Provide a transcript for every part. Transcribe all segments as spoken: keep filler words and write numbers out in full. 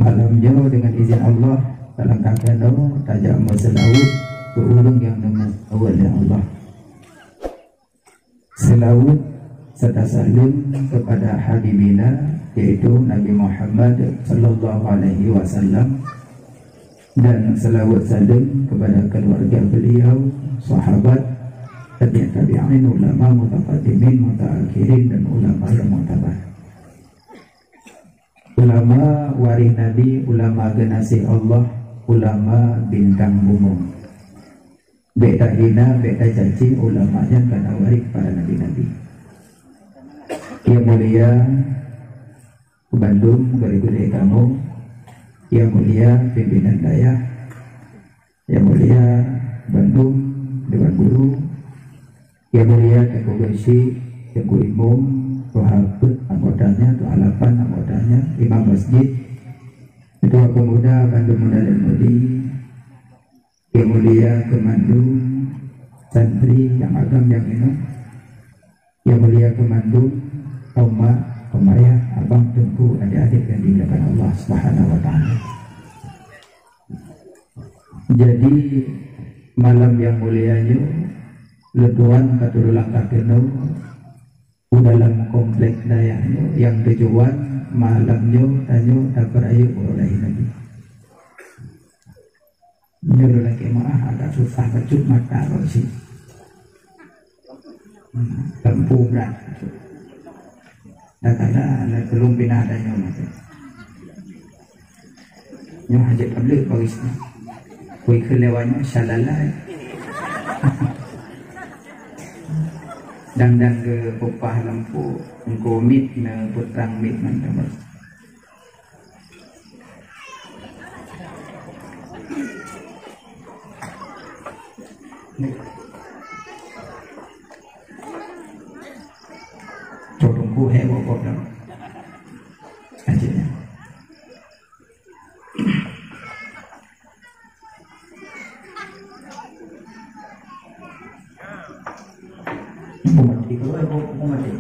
Malam nyoe deungon izin Allah, talangkah keunoe tajak meuseulaweuet keu ureueng nyang neumeuseulaweuet lé Allah. Seulaweuet serta saleuem kepada Habibillah, yaitu Nabi Muhammad sallallahu alaihi wasallam, dan seulaweuet saleuem kepada keluarga beliau, sahabat, tabi' tabi'in, ulama mutaqaddimin, mutaakhirin, dan ulama yang muktabar. Ulama waréh Nabi, ulama geunaséh Allah, ulama bintang bumong. Bék tahina, bék tacaci ulama nyang ka na waréh para nabi-nabi. Yang mulia bandum gurée-gurée kamoe, yang mulia pimpinan dayah, yang mulia bandum dewan guru, yang mulia Teungku Geuchik, Teungku Imum, tuha peuet anggotanya, tuha lapan anggotanya, imam masjid, ketua pemuda bandum muda dan mudi, yang mulia keumandum santri nyang agam nyang inong, yang mulia keumandum umat, pemayah, abang, teungku, adik-adik yang dimuliakan Allah Subhanahu wa Taala. Jadi, malam yang mulia nyoe, leutuan ka tuleueng langkah keunoe u dalam komplek dayah nyoe, yang tujuan malam nyoe tanyoe tapeurayeuk uroe lahé Nabi. Nyoe lôn lakée meu'ah agak susah bacut mata kok sih. Hmm, lampu brat. Dah kada, dah belum pinah dah nyoe mata. Nyoe hajat tablet baris ni. Kui keu lewat nyoe syalala. Dang-dang ke pepah lampu, engko mit na putrang mit mantong. Cok tungku hek bok-bok dah. Aja. Mati ke, mati.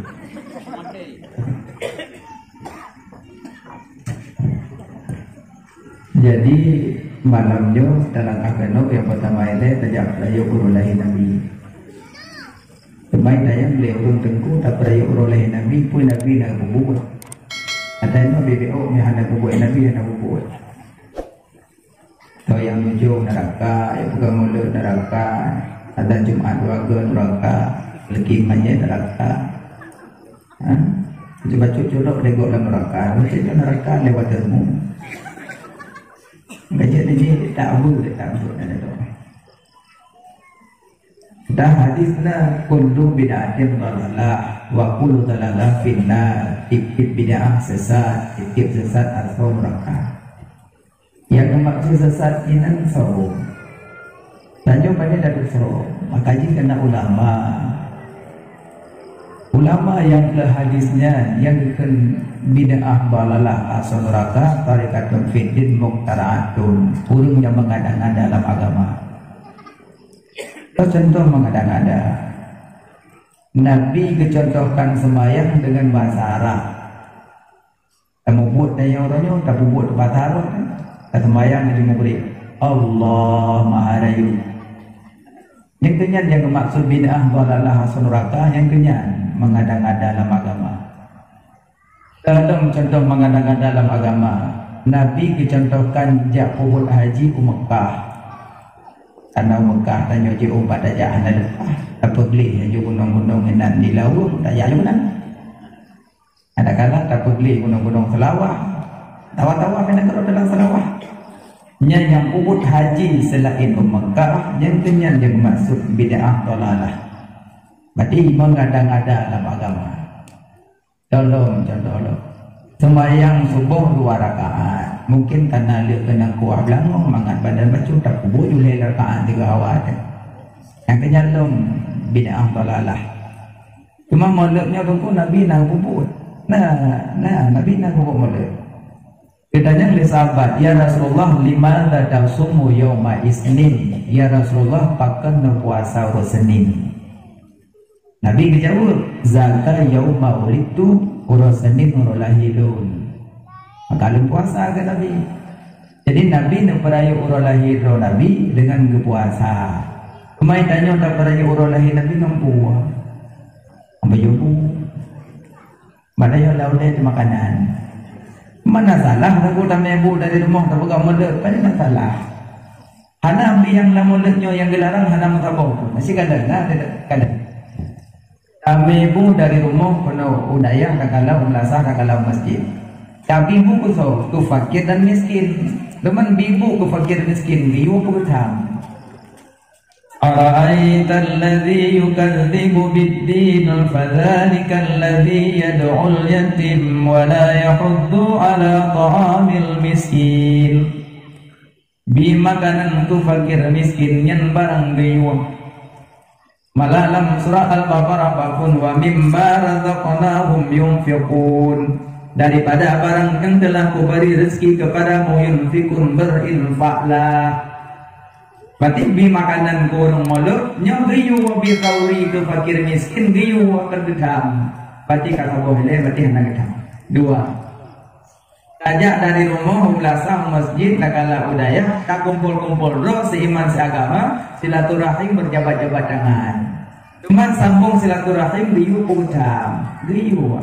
Jadi, malam nyoe, talangkah keunoe nyang peutama ilée tajak peurayeuk uroe lahé Nabi. Teuma nyang lé ureueng teungku tapeurayeuk uroe lahé Nabi, peue Nabi na peubuet. Ata nyoe bibit ôk meuhana peubuet, Nabi hana peubuet. Atau nyang nujoh neuraka, nyang peugah mulod neuraka, adan Jumat dua go neuraka, leuki manyét neuraka. Ha? Cuba cut culok degok lam neuraka, mungkin lam neuraka lewat ilmu. Enggak jadi ni tak abu, tak abu, tak ada tu. Dah hadis na, "Kullu bid'atin dhalalah, wa kullu dhalalah finnar." Tiep-tiep bid'ah sesat, tiep-tiep sesat atau neuraka. Nyang geumaksud sesat inan soe? Tanyoe pandai dalam soe, maka jih keunan ulama. Ulama nyang keu hadis nyan, nyang geukheun bid'ah dhalalah atau neuraka, tariqatun fid din mubtada'atun, ureueng nyang mengada-ngada dalam agama. Contoh mengada-ngada. Nabi geucontohkan seumayang deungon bahasa Arab. Tamubuet tanyoe uroe nyoe, tapubuet bahasa Arab, taseumayang laju mugreb, Allah Maha Rayeuk. Nyang keunyan nyang geumaksud bid'ah, dhalalah, asai neuraka, nyang keunyan mengada-ngada lam agama. Dalam contoh mengada-ngada lam agama, Nabi geucontohkan jak peubuet haji u Meukah. Karena u Meukah tanyoe jiôh bak tajak hana leupah, tapeugleh laju gunong-gunong inan di laueng, tajak laju meunan. Kadang-kadang tapeugleh gunong-gunong Seulawah, tawa-tawa meunan keudroe dalam Seulawah. Nyan nyang peubuet haji seulaén u Meukah, nyang keunyan nyang geumaksud bid'ah dhalalah. Berarti mengada-ngada lam agama. Tolong, contoh lom. Seumayang suboh dua rakaat. Mungkin karena lheueh keunan kuah beulangong, mangat badan bacut, tapeubuet ju lhèe rakaat tiga awai. Nyang keunyan lom bid'ah dhalalah. Cuma mulod nyoe Teungku Nabi na peubuet. Nah, nah, Nabi na peubuet mulod. Geutanyong lé sahabat, "Ya Rasulullah, limadza tasumu yauma isnin?" Ya Rasulullah, pakon neupuasa uroe Senin? Nabi geujaweueb, "Zaka yauma wulidtu, uroe Senin uroe lahé lôn." Maka lôn puasa keu Nabi. Jadi Nabi neupeurayeuk uroe lahé droe Nabi deungon geupuasa. Keumai tanyoe tapeurayeuk uroe lahé Nabi ngon peue? Ngon bajée bu. Padahai lam udeb makanan. Mana salah lagu tamé bu dari rumoh tapeugah mulod, pada masalah. Hana ambi nyang lam mulod nyoe nyang geularang hana meusaboh pun. Masih kada, na ada kada. Tamé bu dari rumoh keunoe u dayah takalon u meulasah takalon u masjid. Tapi bu keu soe? Keu fakir dan miskin. Teuma bi bu keu fakir miskin, geuyue peugah tham. Ara'aital ladzi yukadzibu biddin, fadzalikal ladzi yad'ul yatim wa la yahuddu ala ta'amil miskin. Bi makanan keu fakir miskin nyan barang geuyue. Malah lam surah Al-Baqarah pakon, "Wa mimma razaqnahum yunfiqun." Daripada barang nyang telah Kuberi rezeki kepadamu, yunfiqun, berinfaklah. Berarti bi makanan keu ureuëng mulod, nyoe geuyue, bi khauri keu fakir miskin, geuyue keu geutam. Berarti ka saboh ilée, berarti hana geutam. Dua. Tajak dari rumoh u meulasah, u masjid, takalon u dayah, takumpol-kumpol droe seiman seagama, silaturahim, berjabat-jabat tangan. Teuma sambong silaturahim geuyue peugah tham, geuyue.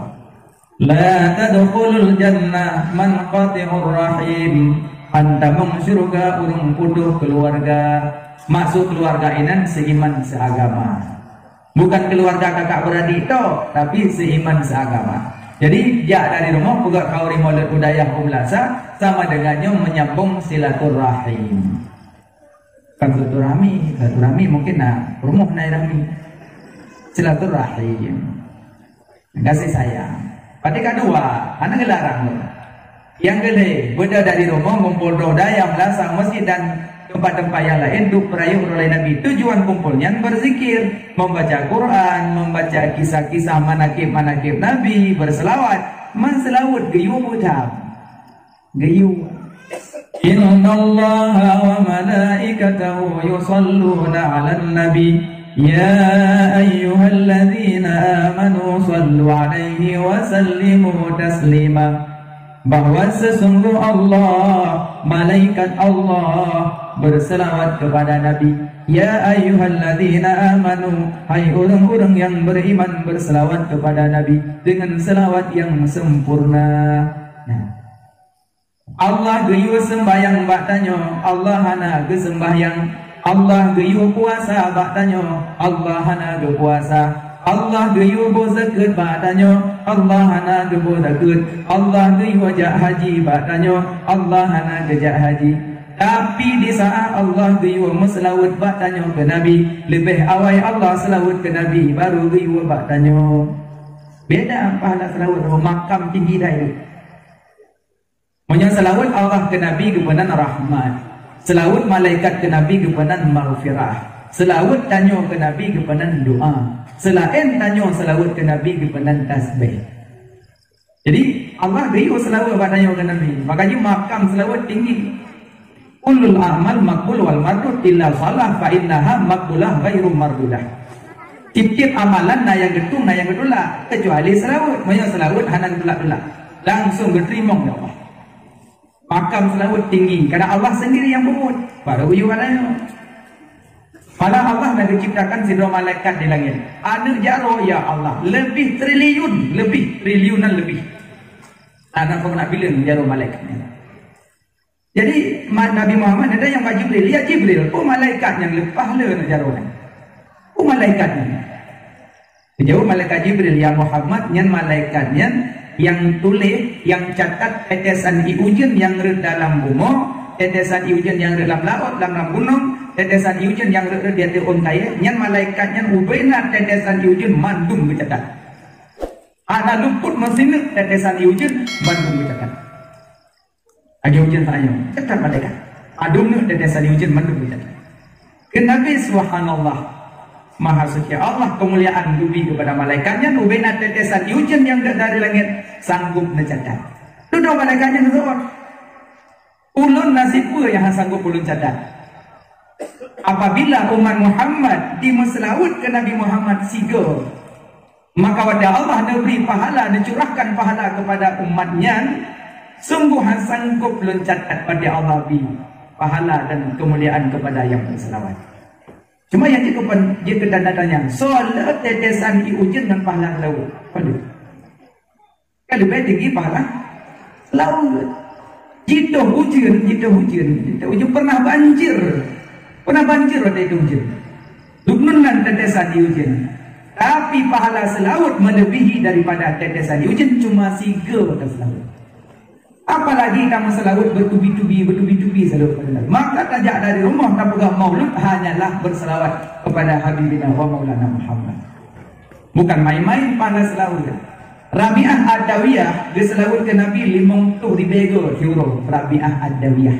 La tadkhulul jannah man qati'ur rahim. Hana tamong syeuruga ureuëng putoh keuluwarga. Maksud keuluwarga inan seiman seagama. Bukan keuluwarga kakak beradik tok, tapi seiman seagama. Jadi, jak dari rumoh peugah khauri mulod u dayah u meulasah sama dengan nyoe menyambung silaturahim. Bukan silaturahmi, silaturahmi mungkin na rumoh na rami. Silaturahim. Kasih sayang. Berarti ka dua, hana geularang. Nyang keulhèe, beda dari rumoh, kumpol droe u dayah, meulasah, masjid dan tempat-tempat nyang laén untuk peurayeuk uroe lahé Nabi. Tujuan kumpol nyan berzikir, membaca Quran, membaca kisah-kisah manakib-manakib Nabi, berselawat, meuseulaweuet geuyue peugah tham. Geuyue. Innallaha wa malaikatahu yusalluna 'alan nabi. Ya ayyuhalladzina amanu sallu 'alaihi wa sallimu taslima. Bahwa sesungguh Allah, malaikat Allah, berselawat kepada Nabi. Ya ayyuhalladzina amanu, hai ureuëng-ureuëng nyang beriman, berselawat kepada Nabi dengan selawat yang sempurna. Nah. Allah geuyue seumbahyang bak tanyoe, Allah hana geuseumbahyang. Allah geuyue puasa bak tanyoe, Allah hana geupuasa. Allah geuyue boh zakeuet bak tanyoe, Allah hana geuboh zakeuet. Allah geuyue jak haji bak tanyoe, Allah hana geujak haji. Tapi di saat Allah geuyue meuseulaweuet bak tanyoe keu Nabi, leubeh awai Allah seulaweuet keu Nabi, baru geuyue bak tanyoe. Beda pahala seulaweuet, makam tinggi dah itu. Meunyoe seulaweuet Allah keu Nabi geupeunan rahmat, seulaweuet malaikat keu Nabi geupeunan maghfirah, seulaweuet tanyoe keu Nabi geupeunan doa, seulaén tanyoe seulaweuet keu Nabi geupeunan tasbih. Jadi, Allah geuyue seulaweuet bak tanyoe keu Nabi, makajih makam seulaweuet tinggi. Kullul a'mal maqbul wal mardud illa shalah fa innaha maqbulah ghairu mardudah. Tiep-tiep amalan na nyang geutueng, na nyang geutulak, keucuali seulaweuet. Meunyoe seulaweuet hana geutulak-tulak, langsung geuteurimong lé Allah. Makam seulaweuet tinggi, karena Allah sendiri yang peubuet. Baru geuyue bak tanyoe. Malah Allah na geuciptakan sidroe malaikat di langét. Aneuk jaroe, ya Allah, leubeh triliun, leubeh triliunan leubeh. Hana peue na bileung jaroe malaikat nyan. Jadi, ma-, Nabi Muhammad ada nyang bak Jibril, "Ya Jibril, peue malaikat nyan leupah le aneuk jaroe nyan? Peue malaikat nyan?" Geujaweueb malaikat Jibril, "Ya Muhammad, nyan malaikat nyan nyang tuléh, nyang catat tetesan ié ujeuen nyang rhot dalam bumoe, tetesan ié ujeuen nyang rhot lam laôt, lam, lam gunong, tetesan ié ujeuen nyang rhot-rhot di ateueh ôn kayée, nyan malaikat nyan ubena tetesan ié ujeuen mandum geucatat. Hana luput meusineuk tetesan ié ujeuen mandum geucatat." Lagée ujeuen saat nyoe, catat malaikat. Padum nyoe tetesan ié ujeuen mandum geucatat. Kheun Nabi, "Subhanallah, Maha Suci Allah, keumuliaan geubri keupada malaikat nyan, ubena tetesan ié ujeuen nyang rhot dari langét sanggob neucatat." Dudoe malaikat nyan geujaweueb, "Ulôn na sipeue nyang hana sanggob ulôn catat?" Apabila umat Muhammad jimeuseulaweuet keu Nabi Muhammad sigoe, maka watée Allah neubri pahala, neucurahkan pahala keupada umat nyan, Sungguh han sanggob lôn catat bak Allah bri pahala dan kemuliaan kepada yang berselawat. Cuma nyang jeuet keu-, jeuet keu tanda tanya, soe le tetesan ié ujeuen ngon pahala seulaweuet? Padum? Ka leubeh tinggi pahala seulaweuet. Jitoh ujeuen, jitoh ujeuen, jitoh ujeuen, pernah banjir. Pernah banjir watèe itu ujeuen. Dum nan tetesan ié ujeuen. Tapi pahala seulaweuet melebihi daripada tetesan ié ujeuen, cuma sigoe watèe seulaweuet. Apalagi ka meuseulaweuet beutubi-tubi, beutubi-tubi seulaweuet kepada Nabi. Maka tajak dari rumoh tapeugah maulud hanyalah berselawat kepada Habibina wa Maulana Muhammad. Bukan main-main pahala seulaweuet. Rabi'ah Ad-Dawiyah geuseulaweuet keu Nabi limong ploh ribèe goe siuroe. Rabi'ah Ad-Dawiyah.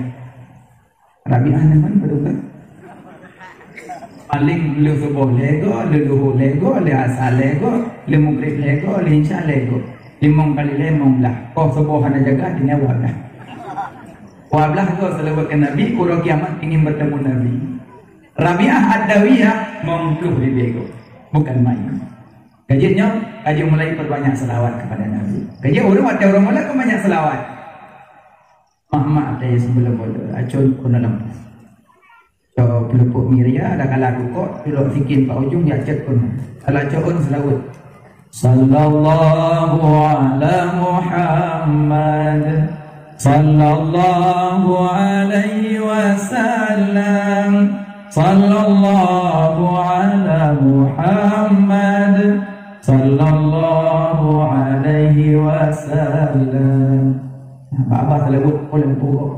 Rabi'ah nyan man padum ka? Paléng le suboh lhèe goe, le luhô lhèe goe, le asa lhèe goe, le mugrib lhèe goe, le isya lhèe goe. Limong kali lhèe limong blah. Poh suboh hana jaga, di nyan dua blah. Dua blah goe seulaweuet keu Nabi, uroe kiamat ingin bertemu Nabi. Rabi'ah Ad-Dawiyah limong ploh ribèe goe. Bukan main. Ka jeuet nyoe, ka jeuet mulai perbanyak seulaweuet kepada Nabi. Ka jeuet ureueng watèe ureueng mulai kan banyak seulaweuet. Mak-mak teuh sebelum bodoh, acon keunoe lam. Cok peuleumpuk miria, ada kala dukok, tulok sikin bak ujong, jak cot keunoe. Kala cok keunoe seulaweuet. Sallallahu ala Muhammad. Sallallahu alaihi wasallam. Sallallahu ala Muhammad. Sallallahu alaihi wasallam. Nah, bak abah seulaweuet, oh, lam pokok.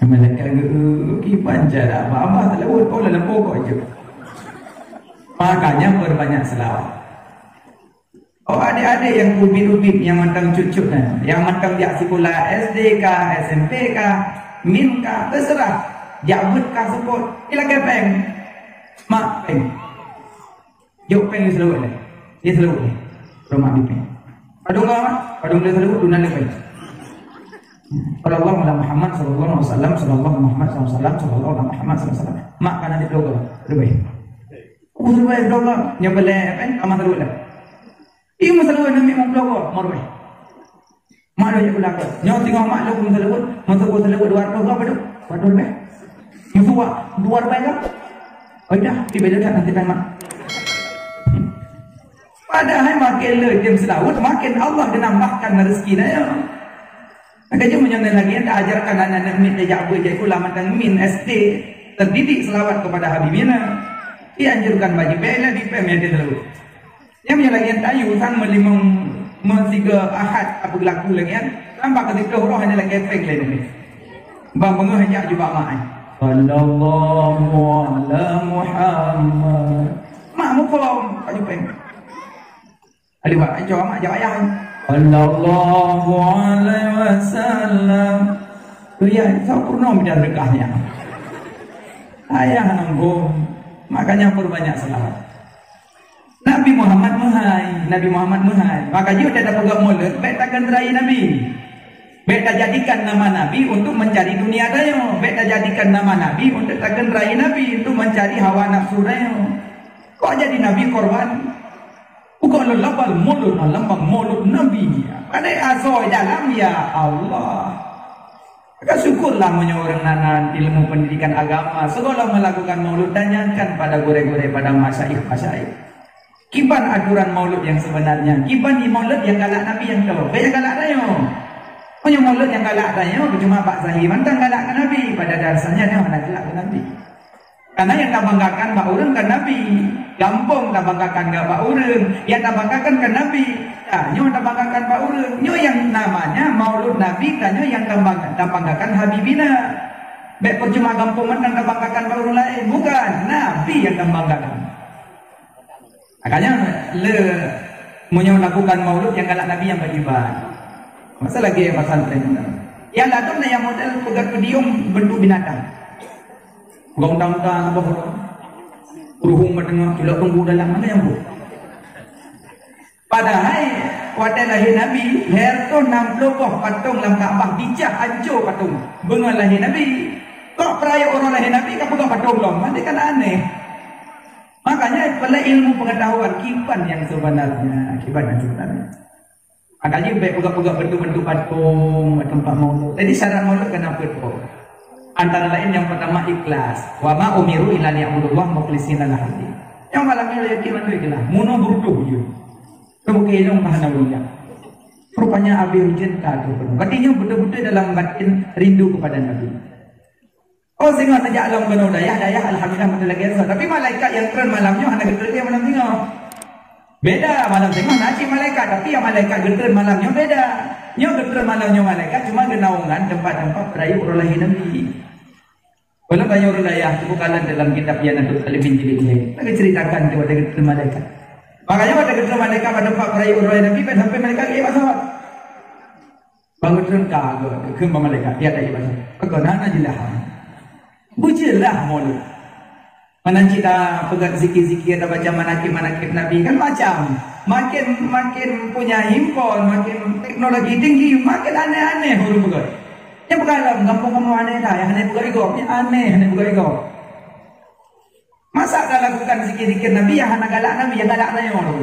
Malaikat geu-, kiban cara bak abah seulaweuet, oh, lam pokok je. Makanya perbanyak selawat. Oh, adik-adik nyang ubit-ubit, nyang mantong cut-cut nyan, nyang mantong jak sikula S D kah, S M P kah, min kah, teuseurah. Jak beuet kah seupôt, ilakèe péng. Mak, péng. Jok péng di seulaweuet lé. Di seulaweuet lé. Rumah di péng. Padum ka, padum lé seulaweuet, dua lé péng. Sallallahu ala Muhammad, sallallahu alaihi wasallam, sallallahu Muhammad, sallallahu alaihi wasallam, sallallahu ala Muhammad, sallallahu alaihi wasallam. Mak kana di blogo. Leubeh. Aku seulaweuet blogo. Nyoe beuléh péng, ka meuseulaweuet lé. Ih, meuseulaweuet namiet meuseulaweuet, meuruweh. Mak lôn jak pulak. Nyoe singoh mak lôn meuseulaweuet, meuseulaweuet dua ratus gob padum? Dua ratus lé. Meuseulaweuet dua ratus gob. Oh, dah, tiba dah nanti kan, Mak. Padahai makin le jeuem seulaweuet, makin Allah geunambahkan rezeki na, ya. Maka jeuem meunyoe lagèe nyan, ajarkan aneuk-aneuk miet tajak beuet, jak sikula mantong min S D, terdidik selawat kepada Habibina. Dianjurkan bak jih, bèk lé dipém ya di laôt. Nyang meunyoe lagèe nyan tayue sang meulimong, meusigoe Ahad tapeuglaku lagèe nyan, tambah keu siplôh uroe hana lagèe péng lé nyoe. Ban beungoh jak jubak mak ai. Sallallahu ala Muhammad. Mak muphom, ka jupéng. Aduh, Pak, cok mak jak ayah. Sallallahu alaihi wasallam. Tu ya, sok peurunoe bidang deukah nyan. Ayah nunggu. Makanya perbanyak selawat. Nabi Muhammad meuhai, Nabi Muhammad meuhai. Maka jeuet tapeugah mulod, bèk takeunrai Nabi. Bèk tajadikan nama Nabi untuk mencari dunia tanyoe. Bèk tajadikan nama Nabi untuk takeunrai Nabi, untuk mencari hawa nafsu tanyoe. Kok jadi Nabi korban? Bukan lôn labal mulod, lambang mulod Nabi. Padahai asoe dalam, ya Allah. Maka syukurlah meunyoe ureueng na, na ilmu pendidikan agama, sigohlom melakukan maulud, tanyakan pada gurèe-gurèe, pada masyayikh-masyayikh. Kiban aturan maulud nyang sebenarnya? Kiban di maulud nyang galak Nabi nyang toe? Bèk nyang galak tanyoe. Meunyoe maulud nyang galak tanyoe, cuma bak zahir mantong galak keu Nabi, pada dasarnya nyoe hana galak keu Nabi. Karena nyang tabanggakan bak ureueng kan Nabi, gampông tabanggakan bak ureueng, nyang tabanggakan kan Nabi. Tanyoe tabanggakan bak ureueng. Nyoe nyang namanya maulud Nabi, tanyoe nyang tabang-, tabanggakan Habibina. Bèk percuma gampông mantong tabanggakan bak ureueng laén, bukan, Nabi nyang tabanggakan. Makanya le meunyoe lakukan maulud nyang galak Nabi nyang bak iban. Masa lagèe pesantren. Nyang ladôm na nyang model peugah podium bentuk binatang. Gong dang-dang boh. Ruhung meudengah, culok tunggu dalam, mana nyang buet? Padahai watèe lahé Nabi, lhèe reutôh nam ploh boh patong lam Ka'bah dicah, hanco patong. Beungoh lahé Nabi, kok peurayeuk uroe lahé Nabi ka peugah patong lom? Hana kan aneh. Makanya, perlu ilmu pengetahuan, kiban nyang sebenarnya, kiban nyang sebenarnya. Makanya bèk peugah-peugah bentuk-bentuk patung, tempat maulud. Jadi syarat maulud kena peuet. Antara lain yang pertama ikhlas. "Wa ma umiru illa liya'budullaha mukhlishina lahuddin." Nyang malam nyoe yakin mandum ikhlas. Meunoe butuh je. Teuka ilong ka hana ulôn jak. Rupanya abéh ujeuen ka troh keunoe. Berarti nyoe beutôi-beutôi dalam batin rindu kepada Nabi. Oh, singoh neujak lom keunoe dayah, dayah alhamdulillah meuteulagèe soe. Tapi malaikat nyang treun malam nyoe hana geutreun lé malam singoh. Beda, malam singoh na cit malaikat, tapi nyang malaikat geutreun malam nyoe beda. Nyoe geutreun malam nyoe malaikat cuma geunaungan teumpat-teumpat peurayeuk uroe lahé Nabi. Walau banyak ureueng dayah, cuba kalon dalam kitab Ianatut Thalibin jilid lhèe. Lagi ceritakan tu ada geutreun malaikat. Makanya pada geutreun malaikat pada empat peurayeuk uroe Nabi, pada sampai malaikat lagi pasal. Bangun treun ka, keu malaikat, dia tak ibadah. Kau nana jeulaih. Bujeulaih maulud. Mana cita peugah zikir-zikir, ada baca manakib-manakib Nabi, kan macam. Makin, makin punya handphone, makin teknologi tinggi, makin aneh-aneh ureueng peugah. Nyang peugah lom, gampông kamoe aneh dah, nyang aneh peugah igob, nyang aneh, aneh peugah igob. Masa ka lakukan zikir-zikir Nabi nyang hana galak Nabi, nyang galak tanyoe tu.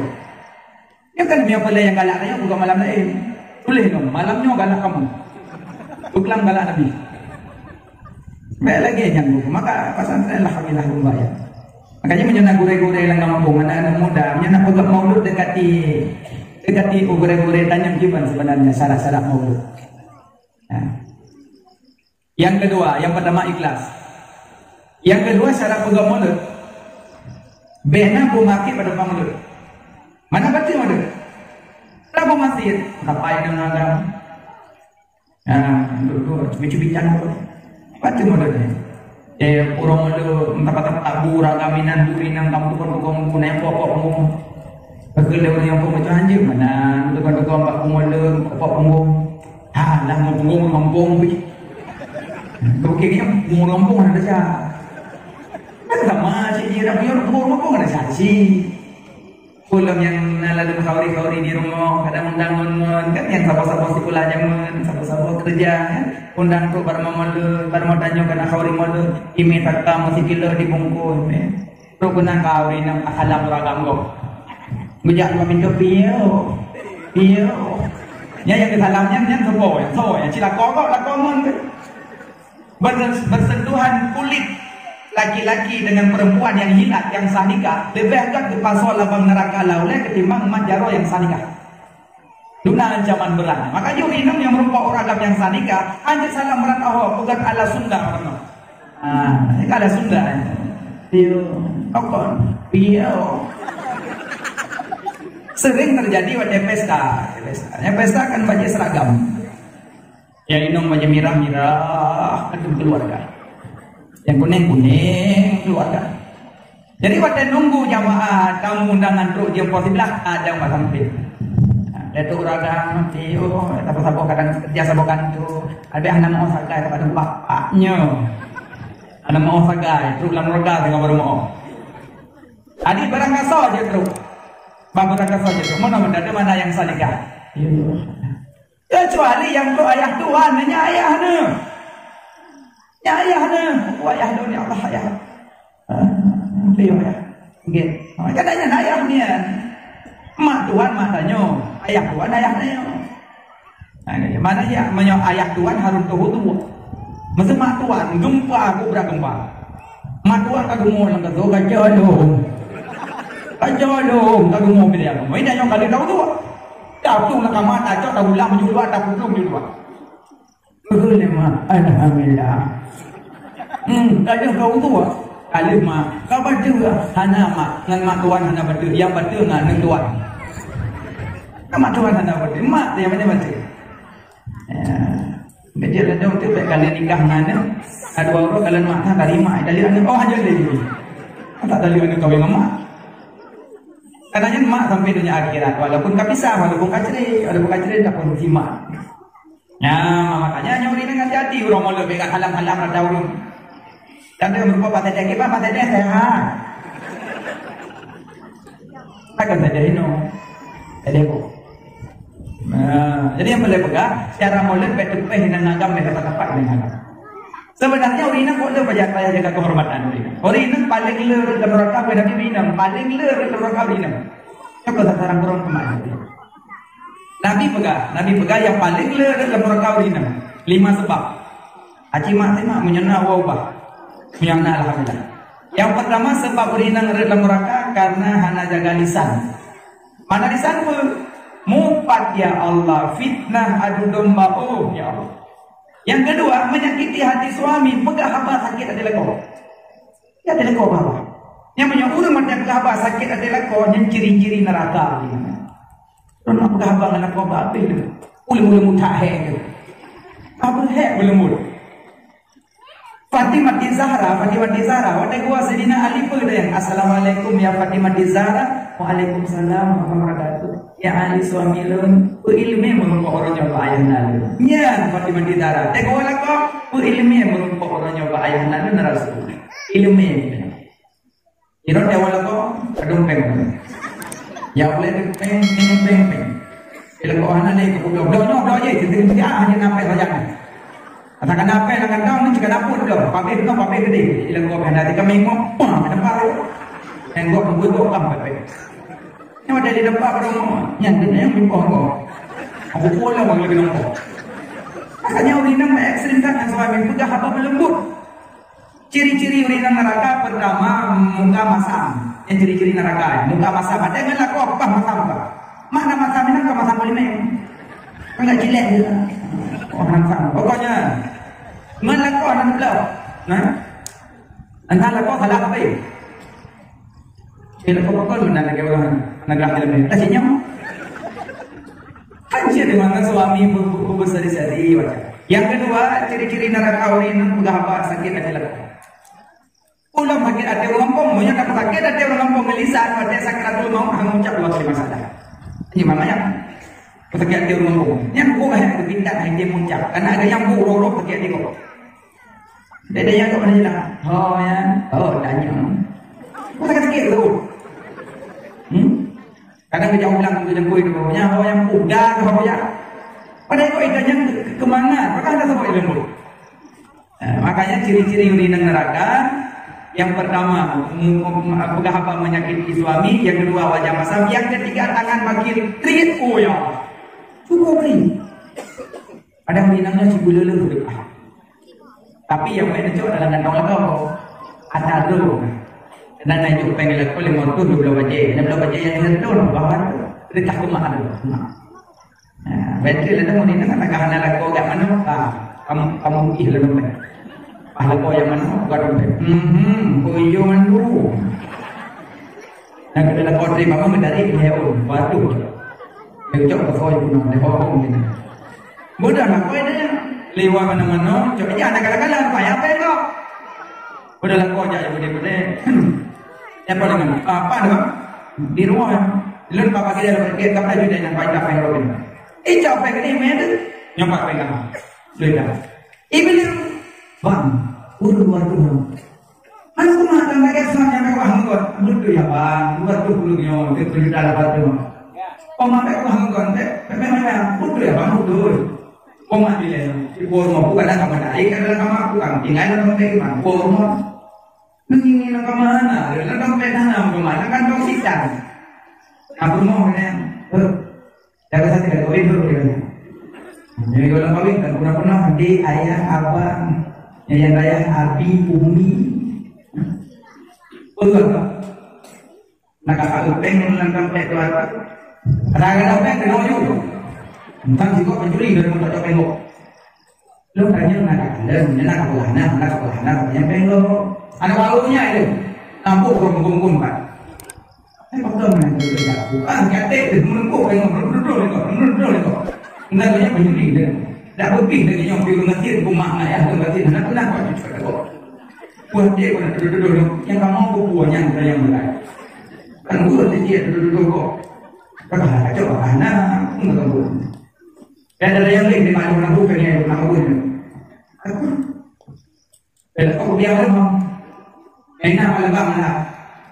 Nyoe kan meunyoe peulée nyang galak tanyoe bukan malam laén. Tuléh nyoe, malam nyoe galak kamoe. Buklam galak Nabi. Baik lagi nyang buku. Maka pasantren lah kami lah rumah ya. Makanya meunyoe na gurée-gurée lam gampông, aneuk-aneuk muda, meunyoe na peugah maulud dekati, dekati gurée-gurée tanyong kiban sebenarnya syarat-syarat maulud. Nah. Yang kedua, yang pertama ikhlas. Yang kedua syarat peugah maulud. Bèk na beumakét pada maulud. Mana batin maulud? Ada beumasjid, kapai dengan agam. Nah, untuk tu, cubit-cubit jangan tu. Batin maulud ni. Eh, urang maulud, entah kata tak bu, ragam inan, bu inan, kamu tukang-tukang bu, nempok-pok bu. Betul dia orang yang pun macam anjing mana, tukang-tukang bak bu maulud, pok-pok bu. Ha, dah mau punggung, mau punggung pergi. Okey, ni punggung rombong ada siapa? Kan sama cik dia dah punya punggung rombong ada saksi. Pulang yang na lalu khauri-khauri di rumah, kadang undang ngon-ngon, kan yang sabar-sabar sekolah zaman, sabar-sabar kerja, kan? Undang tu baru mau maulud, baru mau tanya kena khauri maulud, imi takam masih kilo dibungkus, ya. Trok keunan ka ureueng inong tasalam ureueng agam gob. Geujak dua pintoe, "Piye? Piye?" Nyan nyang geusalam nyan, nyan soe? Soe? Cilaka gob, lakoe ngon. Ber-, bersentuhan kulit laki-laki dengan perempuan yang hilat, yang sah nikah, leubeh gèt geupasoe lam neuraka laôt lé ketimbang mat jaroe nyang sah nikah. Duna ancaman beurat. Maka jih ureueng inong nyang meurumpok ureueng agam nyang sah nikah, hanjeuet salam brat awak, peugah ala Sunda ureueng nyoe. Ah, ala Sunda. Piye? Tokon. Piye? Sering terjadi watèe pesta. Pesta. Nyang pesta kan bajèe seragam. Nyang inong bajèe mirah-mirah, itu keluarga. Nyang kunèng-kunèng, keluarga. Jadi watèe nunggu jamaah tamu undangan trok jeuem poh siblaih, ada umat sampéng. Datuk Raga nanti, oh, saboh-saboh kadang kerja saboh kanto, habéh hana meu sagai kepada bapaknya. Hana meu sagai, trok lam raga tengah baru mau. Adi barang kasar je trok. Bah barang kasar je trok. Mana mendadak mana yang salikah? Ya. Kecuali nyang tu ayah tuan, nyan ayah neuh. Nyan ayah neuh. Aku ayah neuh ni Allah ayah. Ah, beliau ayah. Nggih. Kadang nyan ayah nyan. Mak tuan mak tanyoe, ayah tuan ayah tanyoe. Nah, mana ya, meunyoe ayah tuan harun teuh uduk. Masa mak tuan gempa, kubra gempa. Mak tuan ka geumo lam gadoh, ka jolom. Ka jolom, ka geumo bilang. Ini yang kali tahu tu. Dah tu nak kamar, tak cok, dah ulang menyuluat, dah putong menyuluat. Betul ya, Mak? Alhamdulillah. Hmm, ka jeuh ka uduk. Ka lheueh, Mak. Ka baca hana, Mak. Ngan mak tuan hana baca. Yang baca ngan aneuk tuan. Kan mak tuan hana baca. Mak dia mana baca? Ya. Kejap ladong tu bèk kali nikah ngan aneuk. Ada dua orang kalau mak tak dari mak, dari aneuk. Oh, aja deh. Tak dari aneuk kawin sama. Katanya mak sampai dunia akhirat. Walaupun ka pisah, walaupun ka cerai, walaupun ka cerai, tak pun si mak. Ya, makanya nyoe ureueng hati-hati ureueng mulod bèk halang-halang rata ureueng. Dan dia merupa Pak Tedeh, kiban Pak Tedeh sehat. Takkan Tedeh ino. Tedeh bu. Nah, jadi yang boleh pegang, secara mulod bèk teupeh hinan agam, bèk dapat-dapat hinan agam. Sebenarnya ureueng inong kok le payah, payah jaga kehormatan ureueng inong. Ureueng inong paling le rot lam neraka, bèk Nabi ureueng inong, paling le rot lam neraka ureueng inong. Siapa tak tarang kurang kemana? Nabi peugah, Nabi peugah nyang paleng le rhot lam neuraka ureueng inong. Lima sabab. Aci mak teuh mak, meunyoe na ubah. Meunyoe na, alhamdulillah. Nyang peurtama sabab ureueng inong rhot lam neuraka karena hana jaga lisan. Mana lisan peue? Mupat, ya Allah, fitnah, adu domba, oh, ya Allah. Nyang keudua, menyakiti hati suami, peugah haba sakét até lakoe. Ya, até lakoe bah. Nyang meunyoe ureueng mantong peugah haba sakét até lakoe, nyan ciri-ciri neuraka. Ureueng peugah haba ngon lakoe bah, abéh tu. Uleueng-uleueng muthak hék tu. Abéh hék uleueng muthak. Fatimah Zahra, Fatimah Zahra, watèe geuwoe Saidina Ali peugah, "Assalamualaikum ya Fatimah Zahra." "Waalaikumsalam warahmatullahi wabarakatuh." "Ya Ali, suami lôn, peu ileumèe meureumpok uroe nyoe bak ayah na lôn." Nyan Fatimah Zahra. Teungoh lakoe, peu ileumèe meureumpok uroe nyoe bak ayah na lôn, Rasul. Ileumèe. Irot teungoh lakoe, kadang péng. Ya boleh péng, péng, péng, péng. Ilmu hana lé ke pulo. Bloe nyoe, bloe jih, teuntèe hana na péng sajan. Ata kana péng lam kantong ni, cit kana pun bloe. Pabéh bloe, pabéh geudeh. Ilmu hana teuka minggu, pah, kena paru. Enggok, enggok, enggok, kam, pabéh. Nyoe dari depan rumah, nyan tu yang mimpi enggok. Aku pulang lagi nampak. Makanya orang nak ekstrim kan, suami peugah haba meuleumbut. Ciri-ciri ureueng inong neuraka, peurtama, muka masam. Nyan ciri-ciri neuraka, muka masam. Ada ngon lakoe pah masam ka. Mana masam inong ka masam buleumèe. Enggak jilat dia. Oh, masam. Pokoknya, ngon lakoe hana bloe. Nah. Entah lakoe salah apa. Kira pokok tu nak lagi orang nak gerak dalam ni. Tak senyum. Hanya di mana suami ber-, ber-, berseri-seri macam. Yang kedua, ciri-ciri neuraka ureueng inong peugah haba sakét até lakoe. Ulôn sakét até ureueng gampông, meunyoe ka sakét até ureueng gampông, lisan, watèe sakratul maut, hana ngucap dua kalimat syahadat. Ini maknanya. Sakét até ureueng gampông. Nyang buet hai, beubintat hai dia muncak. Karena ada yang buet roh-roh sakét até kok. Dek-dek nyang kok mana jelas? Ho, ya. Oh, tanya. Kok sakét-sakét tu? Hmm? Kadang geujak ulang tu jengkui tu, nyan ho nyang puda tu ho ya. Padahai kok ikan nyan ke-, keumangan, padahai hana sabab ilmu. Eh, makanya ciri-ciri ureueng inong neuraka, yang pertama, mu-, mu-, peugah haba menyakiti suami, yang kedua wajah masam, yang ketiga tangan makin kriet, oh ya. Cukup kriet. Padahai ureueng inong nyan sibuleuleu udép. Tapi nyang paling neucok dalam kantong lakoe. Ata droe. Keunan na jok péng lakoe limong reutôh dua bloe bajèe. Limong bloe bajèe nyang sireutoh, bah baru. Reutah keumah tu. Nah, beutôi lah tu, ureueng inong kata hana lakoe gak manok. Ah, kamu, kamu ih lah dompet. Ah, lakoe nyang manok, bukan dompet. Mhm, kuyuh mandu. Nah, kena lakoe terima mah dari nyeun. Waduh. Cocok ke kau punong, dia bohong ni. Mudah lah kau ini. Liwa mana-mana, cok aja ada kala-kala, payah apa kau? Udah lah kau aja, udah, udah. Apa dengan, apa dah? Di rumah. Lun papa kita dapat kerja, tapi juga yang paling tak pengen. Eh, cok apa ini, men? Nyampak pengen. Sudah. Ibu, bang, urut luar tu. Hana kumat, dan lagèe seunang nyang meuwah ngon. Beutôi ya, Bang. Dua puluh nyoe, dua puluh juta lapan ratus. Oh, makai kuah ngon, dek. Memang, memang. Beutôi ya, Bang. Beutôi. Oh, mak bila. Di rumah bukan ada kamar lain, kan ada kamar aku kan. Tinggal dalam rumah, Bang. Di rumah. Ini nak kamar mana? Dalam dompet tanam, kamar. Kan dong sitan. Aku mau, kan? Eh. Cara saya tidak kawin dulu, dia kata. Jadi, kalau kawin, tak pernah-pernah, adik, ayah, abang, yayah, dayah, abi, umi. Betul tak? Nak kakak upeng, nak dompet tu apa? Kadang-kadang upeng kena uju. Entah juga pencuri dari muka copeng kok. Lôn tanyong na ka kalon, na ka peulahan, na ka peulahan, na ka nyang péng lom. Aneuk baru nyan lé. Kampung gong-gong-gong pat. Eh, pakon na ka peulahan? Ah, katé deh, meureumpok péng lom, meureumpok péng lom, meureumpok péng lom. Enggak banyak pencuri deh. Dak beupih lagèe nyoe pi meunasir, bumah ayah tu berarti hana pernah buat cucu aku. Buat dia pun duduk-duduk. Yang kamu buku yang saya mulai. Kan buat dia duduk-duduk kok. Kata hana cocok, hana, enggak tahu. Dan ada yang lain di mana orang bukan yang orang pun. Aku, kalau kau biar lama, enak malam bang lah.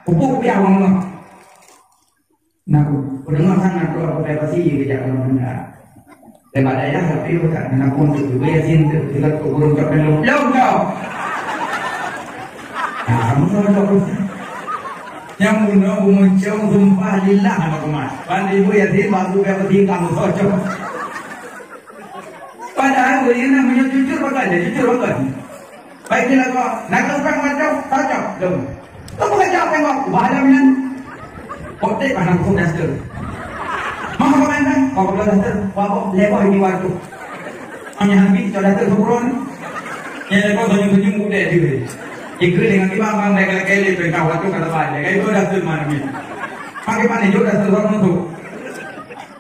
Pupuk biar lama. Nah, aku dengar sangat tu aku tak pasti kerja dalam benda. Lepas dayah tapi bukan nak pun tu juga ya sin tu, kita tu burung cok belum, belum kau. Nah, kamu sama tu. Nyang bunoe beumuncong sumpah lillah hana kumat. Ban ibu yatim baru biar bertingkah musoh cok. Padahal ureueng nyan meunyoe jujur pakai dia, jujur pakai. Baik dia lagu, nak utang macam, tak cok. Dong. Kau bukan cok tengok, ubah alam nyan. Kotek mana kau daster. Mau kau main kan? Kau belum daster, kau apa? Lebar ini waktu. Hanya habis, kau daster turun. Yang lebar senyum-senyum udah dia. Ikut dengan kita abang dah kali-kali perintah waktu kata balik. Kayak itu daster mana ni? Pakai mana juga daster orang tu.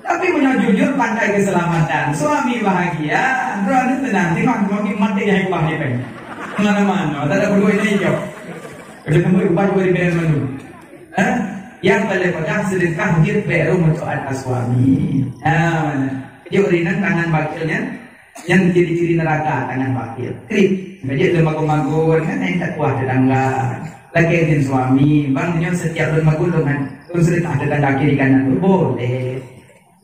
Tapi meunyoe jujur, pandai keuseulamatan, suami bahagia, droeneuh teunang, timang suami maté nyang kuah nibeng. Mana-mana, tak ada perlu ini jawab. Ada tempat ubah juga di bidang mandum. Eh? Yang paling pegang sedekah jeuet bèk rhom untuk anak suami. Ha, mana? Jok rinang tangan bakilnya, yang ciri-ciri neraka tangan bakil. Krik. Bajik lem magun-magun, kan? Yang tak kuah tetangga. Lagi izin suami, bang nyoe setiap lem magun dengan sedekah tetangga kiri kanan. Boleh.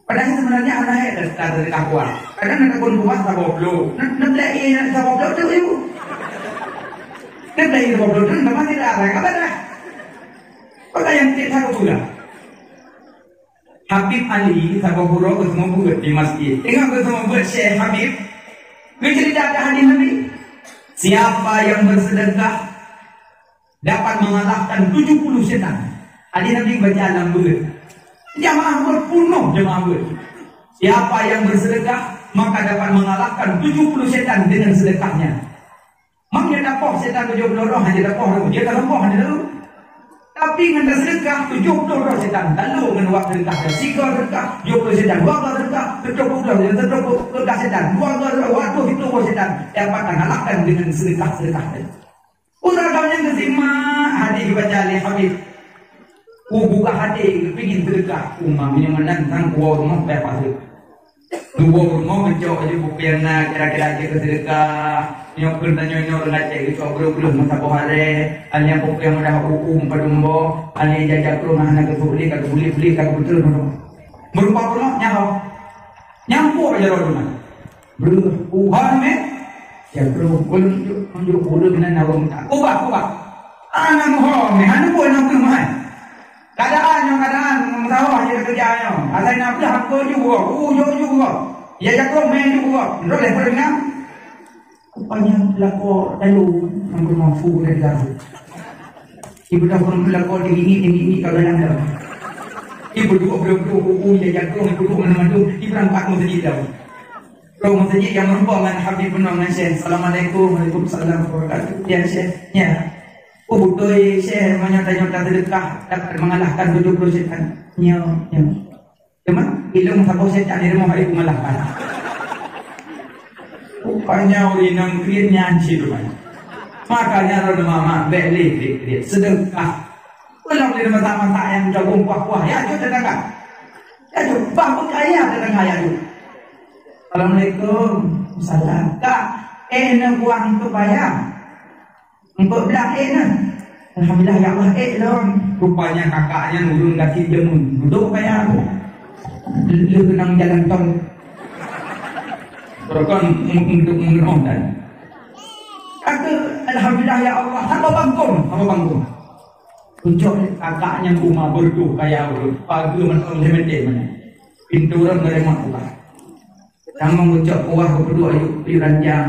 Padahai seubeunajih hana hai teuka teuka kuah. Kadang na takon kuah saboh ploh. Na, na blek ié na saboh ploh tu yue. Na blek ié saboh ploh tu na masih dah arang apa dah? Pakon nyang cit saboh ploh. Habib Ali saboh gurèe geuseumeubeuet di masjid. Teungoh geuseumeubeuet Syekh Habib, geuceurita keu hadis Nabi, "Siapa yang bersedekah dapat mengalahkan tujuh puluh setan." Hadis Nabi baca lam beuet. Jamaah beuet, peunoh jamaah beuet. "Siapa yang bersedekah, maka dapat mengalahkan tujuh puluh setan dengan sedekahnya." Mang dia dapoh setan tujuh puluh roh, hanya dapoh roh. Dia tak dapoh, hanya tahu. Tapi ngon sedekah tujuh puluh roh setan. Lalu ngon wak sedekah, sigoe sedekah, tujuh puluh setan, dua goe sedekah, tujuh puluh roh, tujuh puluh setan, dua goe sedekah, waduh, itu roh setan. Dapat mengalahkan dengan sedekah-sedekah tadi. Udah tahu yang kesimah, hadis dibaca oleh Habib. Ku buka hati, kepingin sedekah. Umah minum nan sang kuah rumah payah pasir. Dua rumah mencok je buku yang na kira-kira je ke sedekah. Nyok pun tanya nyok rengat cek ke cok belum-belum masa boh hari. Hanya buku yang udah uum padumbo. Hanya jajak rumah nak ke beli, ka beli-beli, ka betul. Berupa pula nyaho. Nyampuk aja roh rumah. Breuh, ubah meh. Ya, breuh, ulôn tunjuk, tunjuk ureueng nan awak minta. Ubah, ubah. Anak muhom ni, hana buat nak perumahan. Keadaan yang keadaan, meusawa je kerja nyoe. Asai na beulah aku juga, ujo juga. Ya, jago main juga. Ndrok leh peureunang. Rupanya pelakor lalu nang rumah fu dari Garut. Ibu dah pun pelakor di ini, ini, ini, kalau yang dah. Ibu dua puluh dua, uku, ya, jago, ibu dua mana-mana, ibu dah empat mau sedih dah. Kau meuseujid nyang meurumpok ngon Habib Peunoh ngon Syekh. "Assalamualaikum." "Waalaikumsalam warahmatullahi wabarakatuh." "Ya, Syekh." "Ya." "Oh, beutôi, Syekh, meunyoe tanyoe tasedekah dapat mengalahkan tujuh puluh setan." "Ya, ya." "Cuma, ilong saboh setan di rumah itu mengalahkan." Rupanya ureueng inong kriet nyan cit rupanya. Makanya, droeneuh mama, bèk lé kriet-kriet. Sedekah. Belum di rumah sama nyang jagung kuah-kuah. Ya, jok tetangga. Ya, jok. Bah, pun kaya tetangga, ya, jok. "Assalamualaikum." "Salam." "Kak, eh, na buah untuk bayar." "Empat belas eh na." "Alhamdulillah, ya Allah, eh lom." Rupanya kakaknya nurun kaki jamun. Duduk bayar tu. Lu kenang jalan tol. Berkon untuk mengenong dan. Kata, "Alhamdulillah, ya Allah." Sama bangkong, sama bangkong. Ucok kakaknya rumah berduh kaya urut. Pagar mentong limited mana. Pintu orang dari mak buka. Tamong geucok kuah geupeudok ayue, ayue ranjang,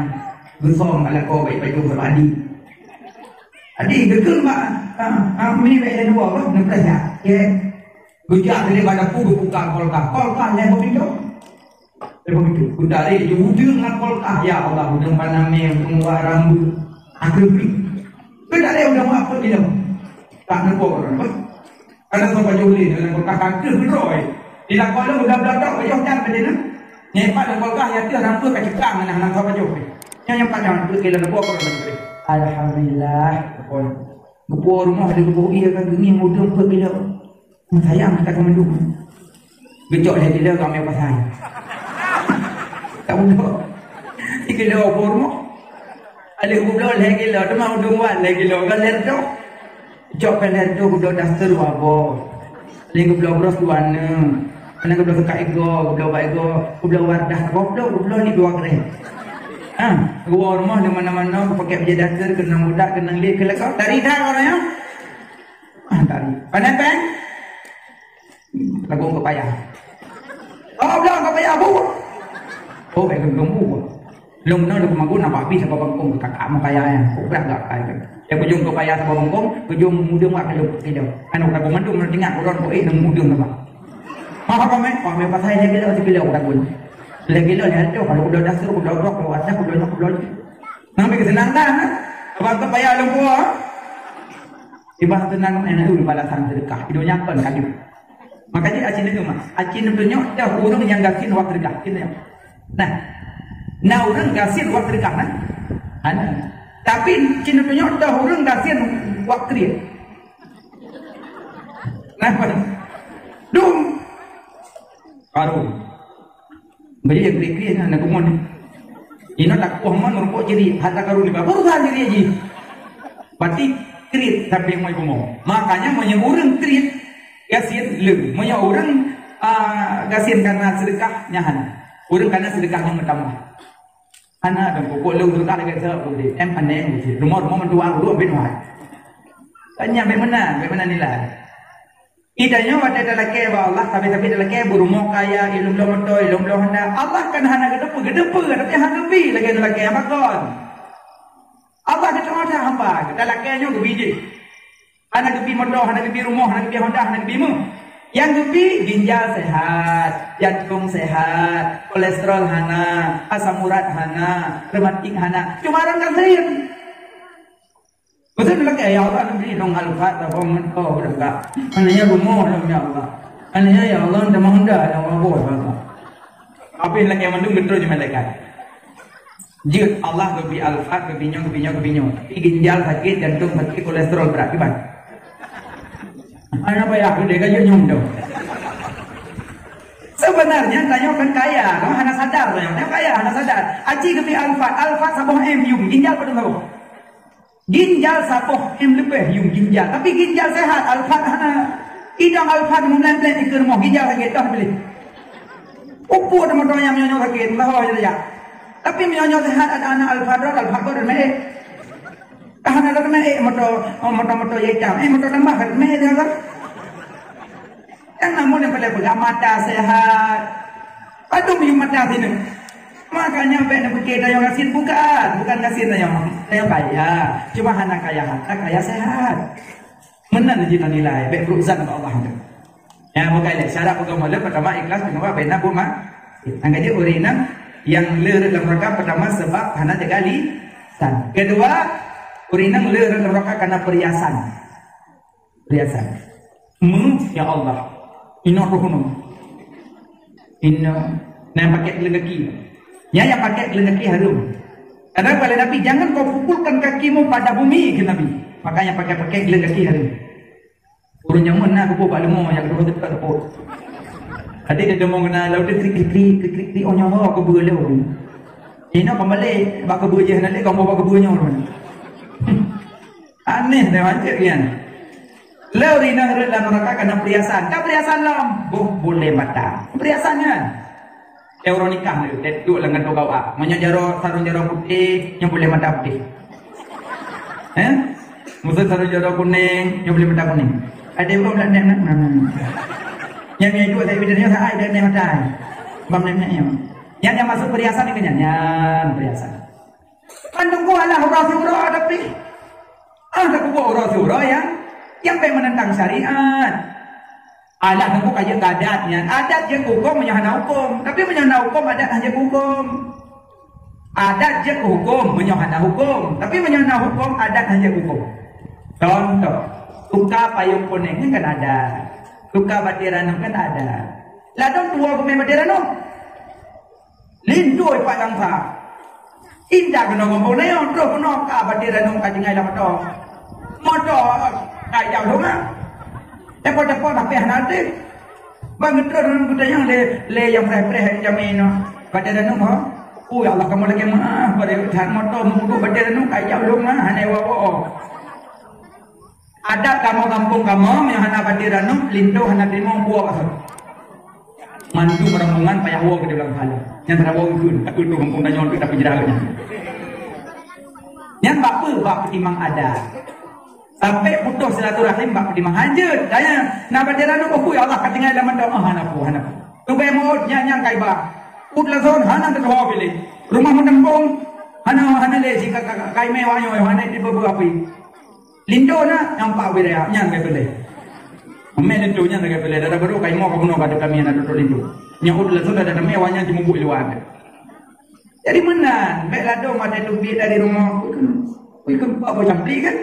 geusöm bak lakoe bak pajoh bak adi. Adi, geukheun bak, ha, ha, mini bak dua bah, neupeurasa. Ye. Geujak dari bak dapu geubuka kulkas. Kulkas lhèe boh pintoe. Lhèe boh pintoe. Geutarek ju udeueng lam kulkas. Ya Allah, udeueng panamé, udeueng wak rambu. Akhé geutarek udeueng wak peuet kilo. Tak neupo ureueng bah. Ada soe pajoh lé dalam kulkas ka kheueh keudroe. Di lakoe lôn udah beuladok pajoh that bak dena. Nyan pat lam kulkas ya teuh rampeuh ka cekang nah, hana soe pajoh. Nyan nyang pat nyang peuet kilo leuboh keu lôn. Alhamdulillah. Geupue rumoh di lubuk ie ka geungieng udeueng peuet kilo. Sayang ka teumandum. Geucok lhèe kilo ka mè pasai. Tak udok. Sikilo geupue rumoh. Alèh geubloe lhèe kilo, teuma udeueng wan lhèe kilo, ka lhèe reutôh. Cok ka lhèe reutôh geubloe daster dua boh. Lheuh geubloe bros dua neu. Hana geubloe seukat igoe, geubloe bak igoe, geubloe wardah, goblok, geubloe ni dua kréh. Ha, geuwoe rumoh di mana-mana, geupakèk bajèe daster, keunong budak, keunong lé, keulakau. Tari that orang nyan. Ah, tadi. Pandai péng? Lagu keu payah. Oh, belum keu payah, Bu. Oh, baik, belum, Bu. Lôn na lôn magun nabak bih saboh bangkong keu kakak meuh kaya nyan. Kok brat gak kai. Di ujong keu payah saboh bangkong, ujong mudeng wak keu lôn keu lôn. Anu, lagu mandum lôn ingat, ureueng kok, eh, nang mudeng nabak. Maha pamé, pamé pasai lé kilo, sikilo lagu. Lé kilo, lé ateuh, kalau kudo dasar, kudo rok, kudo wadah, kudo nyok, kudo. Nang bagi senang dah, ha? Abang tu payah lôn puah. Ibah tenang, enak dulu balasan sedekah. Di dunia pun kaju. Makanya aci nengok mah. Aci nengok dah ureueng nyang gasien wak sedekah. Cina. Nah, na ureueng gasien wak sedekah, nah. Ana. Tapi cina nengok dah ureueng gasien wak kriet. Nah, dum. Baru. Beli yang kiri-kiri na, na gumon. Ino tak kuah mon rumpok ciri, harta karun ni baru dah diri ji. Berarti kriet tapi yang mai gumon. Makanya meunyoe ureueng kriet, gasien le. Meunyoe ureueng, ah, gasien karena sedekah, nyan hana. Ureueng karena sedekah nyang bertambah. Hana dan pokok le sedekah lagi saya boleh. Em panen boleh. Rumah-rumah mentua urut bin wahai. Tanya bagaimana, bagaimana nilai? Ita nyoe watée talakée bak Allah, tapi-tapi talakée beurumoh kaya, ilom bloe moto, ilom bloe honda. Allah kan hana geuteupeu, geuteupeu, tapi hana geubi lagée talakée nyang pakon. Allah geuteumé hamba, talakée nyoe geubi jih. Hana geubi moto, hana geubi rumoh, hana geubi honda, hana geubi meuh. Nyang geubi ginjal sehat, jantung sehat, kolesterol hana, asam urat hana, rematik hana. Cuma orang kafir. Beutôi lakée, "Ya Allah, neubri lôn Alphard, saboh moto, beudangka. Aneuëk rumoh lôn, ya Allah. Aneuëk, ya Allah, neuteumeung honda, ya Allah, boh, ya Allah." Habéh lakée mandum geutrôn jih malaikat. Jeuet Allah geubri Alphard, geubri nyoe, geubri nyoe, geubri nyoe. Tapi ginjal sakét, jantung sakét, kolesterol brat, kiban. Hana payah, geude ka jeuet nyoe tu. Sebenarnya tanyoe kan kaya, kan hana sadar tanyoe. Tanyoe kaya hana sadar. Aci geubri Alphard, Alphard saboh M yum, ginjal padum saboh. Ginjal saboh M leubeh yum ginjal, tapi ginjal sehat, Alphard hana. Idong Alphard meulén-lén dikeue rumoh, ginjal sakét toh beli. Upu ada moto nyang nyoe sakét, meuho je ya. Tapi meunyoe sehat ada anak Alphard, Alphard kok meu'ék. Dah hana ada meu'ék moto, moto-moto ye cam. Eh, moto tambah kan meu'ék dia kan. Yang namun yang pada pegang mata sehat. Padum yum mata sini. Makanya baik nak fikir dayang gasien bukan, bukan gasien dayang, dayang kaya. Cuma hana kaya harta, kaya sehat. Meunan jih nilai, baik beuruksan bak Allah tu. Ya, bukan lé syarat peugah mulia pertama ikhlas, kedua bina buma. Angkat je ureueng inong nyang le rot lam neraka pertama sebab hana jaga lisan. Kedua, ureueng inong le rot lam neraka karena perhiasan. Perhiasan. Mu, ya Allah. Ino roh nu. Ino. Nah, pakai gelang kaki. Ya, yang pakai gelang kaki harum. Karena kata Nabi, "Jangan kau pukulkan kakimu pada bumi," kata Nabi. Makanya pakai-pakai gelang kaki harum. Ureueng nyaman na geupok bak leumô nyang kedua teuka geupok. Adak dia deungoe keunan lalu dia krik-krik, krik-krik, oh nyoe ho keubeue lé ureueng. Inoe ka malèe bak keubeue jih, hana lé ka bak keubeue nyoe. Aneh dah macam nyan. Lé ureueng inong rhot lam neuraka kana peuriasan. Ka peuriasan lom, boh buleuen mata. Peuriasan nyan. Eh, ureueng nikah tu, eh, duek lam kantô K U A. Meunyoe jaroe, sarong jaroe putéh, nyoe buleuen mata putéh. Eh? Meuseu sarong jaroe kunéng, nyoe buleuen mata kunéng. Ada ureueng lam nèk, nèk, nèk, nèk. Nyang nyoe duek, tapi nyoe saai, dan nèk mata. Bang nèk, nèk, nyoe. Nyang, nyang masuk peuriasan ni kan nyan, nyan peuriasan. Kan teungku alah uroe siuroe tapi. Ah, teungku uroe siuroe nyang, nyang bèk meunentang syariat. Alah teungku ka jeuet keu adat nyan. Adat jeuet keu huköm meunyoe hana huköm. Tapi meunyoe hana huköm, adat hana jeuet keu huköm. Adat jeuet keu huköm meunyoe hana huköm. Tapi meunyoe hana huköm, adat hana jeuet keu huköm. Contoh, tuka payong kunéng nyan kan adat. Tuka batèe ranub kan adat. Ladôm tuwoe geumè batèe ranub. Lintô pat gangsa. Intat keunoe gampông nyoe, troh keunoe ka batèe ranub ka tinggai lam moto. Moto ka ijak lôn ah. Teupot-teupot tapi hana aktif. Ban geutroh dalam gutanyong lé, lé nyang preh-preh jamé nyoe. Batèe ranub ho. Oh ya Allah, kamoe lakèe meu'ah, pada that moto meuduek batèe ranub ka ijak lôn ah, hana iwoe-woe. Adat kamoe gampông kamoe, meunyoe hana batèe ranub, lintô hana teurimong buok. Mandum rombongan payah woe keudéh lam phala. Nyan hana woe geukheun, takheun tu gampông tanyoe tu tapi jeurah nyan. Nyan bak peue? Bak peutimang adat. Sampai putus silaturahim bak Padimah hanjeuet. Tanya, na batera nu bukui Allah ka tinggai lam mantong. Ah, hana pu, hana pu. Tubai maut nyan nyang kaiba. Put lason hana teutuha pilih. Rumah meutempong hana, hana lé si ka, ka, ka, kaimé wanyoe hana dibeubu api. Linto na nyang pak wilayah nyan kai pilih. Amé linto nyan kai pilih. Dara baru kaimoe ka bunoe ka kami aneuk tutoe linto. Nyoe ud lason ada kami awaknyan jimubuk luar. Jadi meunan, bèk ladôm watèe teubiet dari rumoh, kui keu, kui keu empat boh campli kan?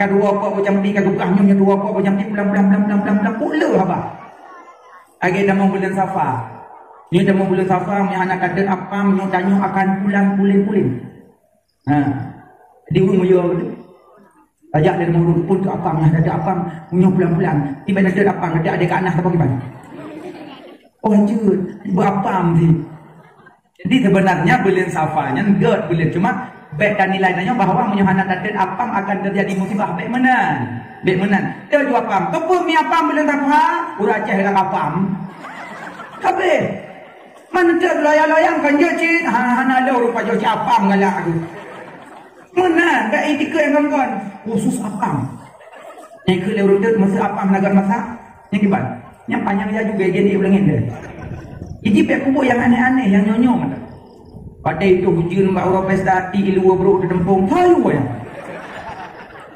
Ka dua empat boh campli, ka geupeugah nyoe, nyoe dua empat boh campli, pulang, pulang, pulang, pulang, pulang, pulang, puk le haba. Lagèe tamong buleuen Safa. Nyoe tamong buleuen Safa, nyoe hana ka teuet apam, nyoe tanyoe akan pulang pulen-pulen. Ha. Di ureueng meuyue tu. Tajak dari mulut pun tu apam, nah, ada apam, nyoe pulang-pulang. Tiba ada apam, ada, ada ke anak apa gimana? Oh, hanjeuet, berapam sih. Jadi sebenarnya buleuen Safa nyan gèt buleuen, cuma bèk tanilai tanyoe bahwa meunyoe hana tateuet apam akan terjadi musibah, bèk meunan. Bèk meunan. Teuju apam. Keupeue mi apam buleuen Safa? Ureueng Aceh lam apam. Habéh. Man teuet loyang-loyang kan jeuet cit, ha, hana lé ureueng pajoh cit apam galak tu. Meunan, bèk itikeuet ngon kon, khusus apam. Nyang keu lé ureueng teuet meuseuk apam lagèe masak, nyang kiban. Nyang panyang ya juga, jadi ureueng nyan deh. Jadi bèk peubuet nyang aneh-aneh, nyang nyoe-nyoe mantap. Padahai itu ujeuen bak uroe pesta, ti iluwa brok teuteumpong, tayue ya.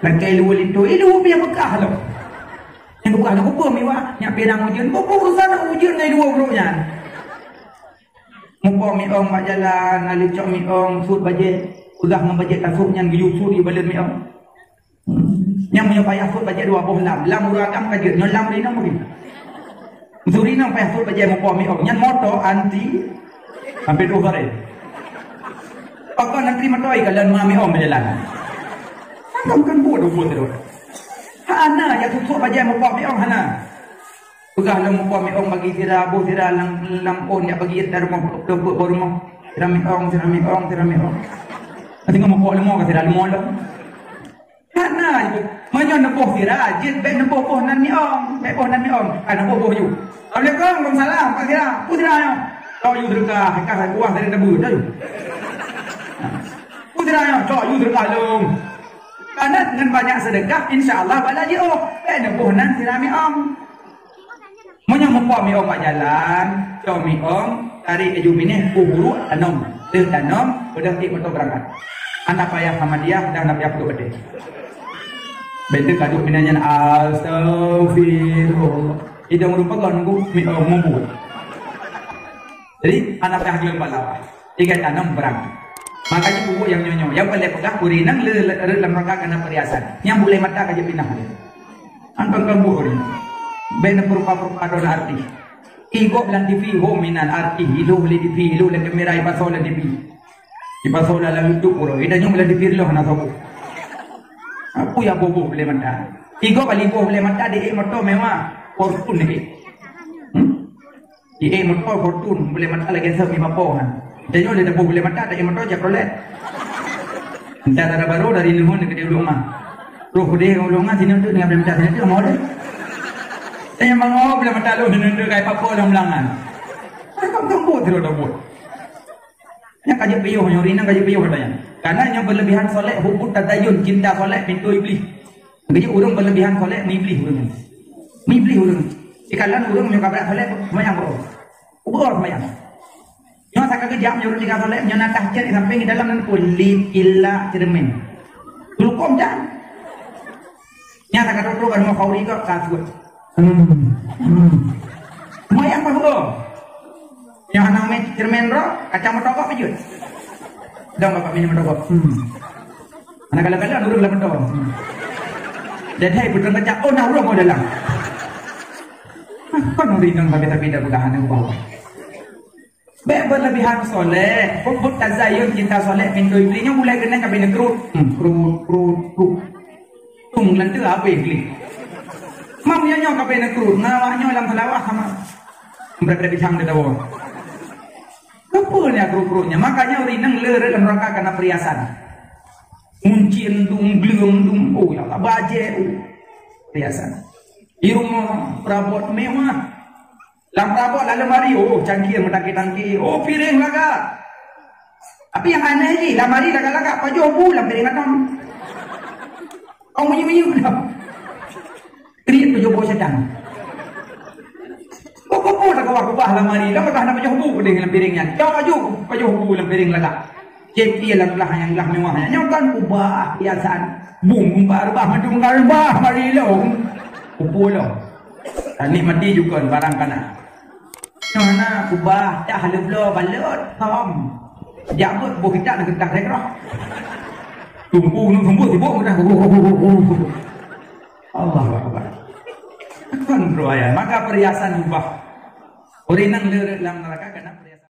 Lagèe iluwa linto, iluwa biasa beukah lom. Nyang beukah lom, peue miwa, nyak pinang ujeuen, peue urusan ujeuen ngon iluwa brok nyan. Mupo miong bak jalan, lalu cok miong, sut bajèe, peugah ngon bajèe tasuk nyan geuyue sut di balon miong. Nyang meunyoe payah sut bajèe dua boh lam, lam ureueng agam ka jeuet, nyoe lam rinong bagi. Sut rinong payah sut bajèe mupo miong, nyan moto anti sampai dua hari. Pakon anti moto ikalon ma miong bak jalan. Kan kan buat dua buat terus. Hana ya sut bajèe mupo miong hana. Peugah lom mupo miong bagi sira, boh sira lam, lam ôn yak bagi dari rumoh, peuet boh rumoh. Sira miong, sira miong, sira miong. Nanti ngomong mupo leumo ka sira leumo lom. Hana itu. Meunyoe neuboh sira, jeuet bèk neuboh boh nan miong, bèk boh nan miong. Ka neuboh boh yu. Assalamualaikum, waalaikumsalam, Pak Sira. Peue sira nyoe? Cok yu seudeukah, ka kuah dari nebu, tahu. Peue sira nyoe? Cok yu seudeukah lom. Karena dengan banyak sedekah, insya Allah bala jiôh. Bèk neuboh nan sira miong. Meunyoe mupo miong bak jalan, cok miong, tarék laju binéh, boh buruk, tanom. Teuh tanom, beudôh tiek moto beurangkat. Hana payah Ahmadiyah, dan hana payah peuduek batèe. Bèk teuh ka duek binéh nyan, astagfirullah. Idong rupa kon nunggu miong mubuet. Jadi, hana payah gleh bak lawa. Tiga tanom beurangkat. Makanya pupuk nyang nyoe-nyoe. Nyang paléng peugah ureueng inong le, le, le, lam rangka keunan peuriasan. Nyang bulèe mata ka jipinah lé. Anton kan buet ureueng. Bèk neupeurupa-peurupa droe artis. Igob lam T V, ho minan artis, iloh lé T V, iloh lé kamera, ipasoe lam T V. Ipasoe lam YouTube uroe. Ida nyoe lam T V lôn hana soe. Aku ya boh-boh bulèe mata. Igob kali boh bulèe mata di ék moto mewah. Fortune di ék. Hmm? Di ék moto Fortune, bulèe mata lagèe seuh lima po han. Tanyoe lé taboh bulèe mata, di ék moto Chevrolet. Entah dara barô dari Neuheun ke di Ulu Uma. Roh peudeh Ulu Uma, sinoe tu dengan bulèe mata, sinoe tu mau deh. Tanyoe mangoh bulèe mata lôn, sinoe tu kai papo lam belangan. Apa kampung tu lôn buet? Nyang ka jeuet piôh nyoe, ureueng inong ka jeuet piôh katanya. Karena nyoe berlebihan soleh, hubbut tazayun, cinta soleh, pintoe iblih. Jadi ureueng berlebihan soleh, meuiblih ureueng nyan. Meuiblih ureueng. Ikalon ureueng nyoe ka brat soleh, seumayang beuo. Ubeuo seumayang. Nyoe saka geujak nyoe ureueng tinggai soleh, nyoe na tah chat di sampéng di dalam nan pun lip, ilak, cermin. Glukom jan. Nyan saka trok-trok ban moe khauri kok ka suet. Hmm. Hmm. Seumayang bah beuo. Nyoe hana mé cermin droe, kacang meutogob pih jeuet. Dong bapak minyeuk meutogob. Hmm. Hana galak-galak ureueng lam meutogob. Hmm. Jadi hai putrang kaca, oh, na ureueng dalam. Ah, kan ureueng inong tapi-tapi dah peugah hana ubah. Bèk berlebihan soleh, hubbut tazayun, cinta soleh, pintoe iblih nyoe mulai keunan ka bèk neukrut. Hmm, krut, krut, krut. Tung leunteu habéh gleh. Mam nyan nyoe ka bèk neukrut, ngon awak nyoe lam seulawah sama. Beureukat pisang di dawa. Keupeue nyan krut-krut nyan? Makanya ureueng inong le rot lam rangka keunan peuriasan. Gunci eundum, gleueng eundum, oh ya Allah, bajèe, oh. Peuriasan. Di rumoh perabot mewah. Lam perabot lam lemari, oh, cangkir meutangke-tangke, oh, piréng lagak. Tapi nyang aneh jih, lamari lagak-lagak, pajoh bu lam piréng atom. Oh, meunyeuk-meunyeuk dah. Kriet pajoh boh setan. Kok kupu tak kawah kubah lam mari, lam bekas nak pajoh bu deh lam piring nyan. Cok aju pajoh bu lam piring lagak. Cek ie lam gelah nyang gelah mewah nyan. Nyoe kan kubah hiasan. Bung bak reubah mandum ka reubah mari lom. Kupu lom. Nikmati jukon barang kana. Nyoe na kubah dah le bloe balot. Hom. Jak buet boh kitab nak keutah rekrah. Tumpu nung sumbuh sibuk keutah. Allahu Akbar. Kon bro ayah, maka perhiasan jubah. Ureueng nyang le lam neraka kena